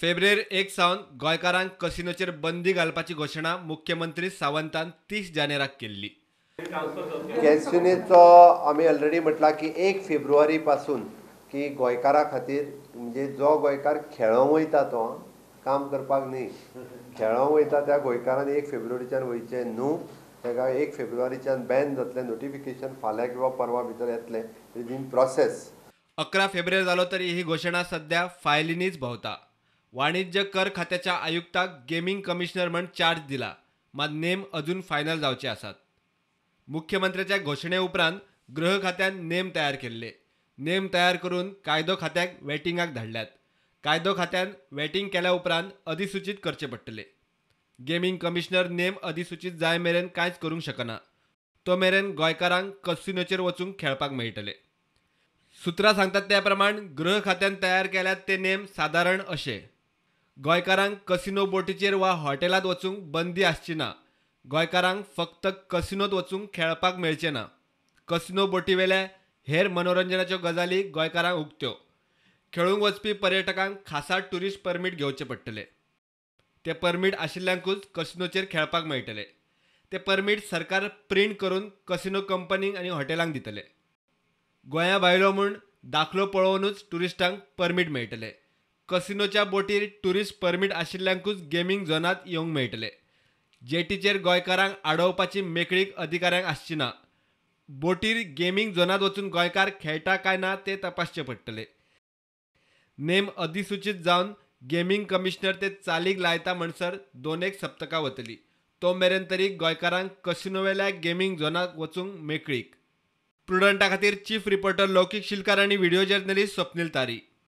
फेब्रुवारी 1 सावन गोंयकारांक कसिनोचेर बंदी घालपाची घोशणा मुख्यमंत्री सावंतान 30 जानेराक केल्ली. कॅसिनोचो आमी ऑलरेडी म्हटलां की 1 फेब्रुवारी पासून की गोंयकारा खातीर, म्हणजे जो गोंयकार खेळोंक वयता तो काम करपाक न्ही, खेळोंक वयता त्या गोंयकारान 1 फेब्रुवारीच्यान वयचें न्हू. ताका 1 फेब्रुवारीच्यान बॅन जातलें. नोटिफिकेशन फाल्यां किंवा परवा भितर येतलें. It is in process. 11 फेब्रुवारी जालो तरी ही घोशणा सध्या फायलींनीच भोंवता. वाणिज्य कर खात्याच्या आयुक्ताक गेमींग कमिशनर म्हण चार्ज दिला, मात नेम अजून फायनल जावचे आसात. मुख्यमंत्र्याच्या घोशणे उपरांत गृह खात्यान नेम तयार केल्ले. नेम तयार करून कायदो खात्याक वेटिंगाक धाडल्यात. कायदो खात्यान वेटिंग केल्या उपरांत अधिसूचीत करचे पडटले. गेमींग कमिशनर नेम अधिसूचीत जाय मेरेन कांयच करूंक शकना. तो मेरेन गोंयकारांक कसिनोचेर वचूंक खेळपाक मेळटले. सुत्रां सांगतात त्या प्रमाण गृह खात्यान तयार केल्यात ते नेम सादारण अशे: गोंयकारांक कसिनो बोटीचेर वा हॉटेलांत वचूंक बंदी आसची ना. गोंयकारांक फक्त कसिनोत वचूंक खेळपाक मेळचें ना. कसिनो बोटीवेल्या हेर मनोरंजनाच्यो गजाली गोंयकारांक उक्त्यो. खेळूंक वचपी पर्यटकांक खासा ट्युरिस्ट परमीट घेवचें पडटलें. ते परमीट आशिल्ल्यांकूच कसिनोचेर खेळपाक मेळटले. ते परमीट सरकार प्रिंट करून कसिनो कंपनींक आनी हॉटेलांक दितले. गोंया भायलो म्हूण दाखलो पळोवनूच ट्युरिस्टांक परमीट मेळटले. कसिनोच्या बोटीर ट्युरिस्ट परमीट आशिल्ल्यांकूच गेमींग झोनांत येवंक मेळटले. जेटीचेर गोंयकारांक आडोवपाची मेकळीक अधिकाऱ्यांक आसची ना. बोटीर गेमींग झोनांत वचून गोंयकार खेळटा काय ना ते तपासचे पडटले. नेम अधिसूचीत जावन गेमींग कमिशनर ते चालीक लायता म्हणसर 2-1 सप्तकां वतली. तो मेरेन तरी गोंयकारांक कसिनोवेल्या गेमींग झोनाक वचूंक मेकळीक. प्रुडंटा खातीर चीफ रिपोर्टर लौकीक शिलकार आनी व्हिडिओ जर्नलिस्ट स्वप्नील तारी.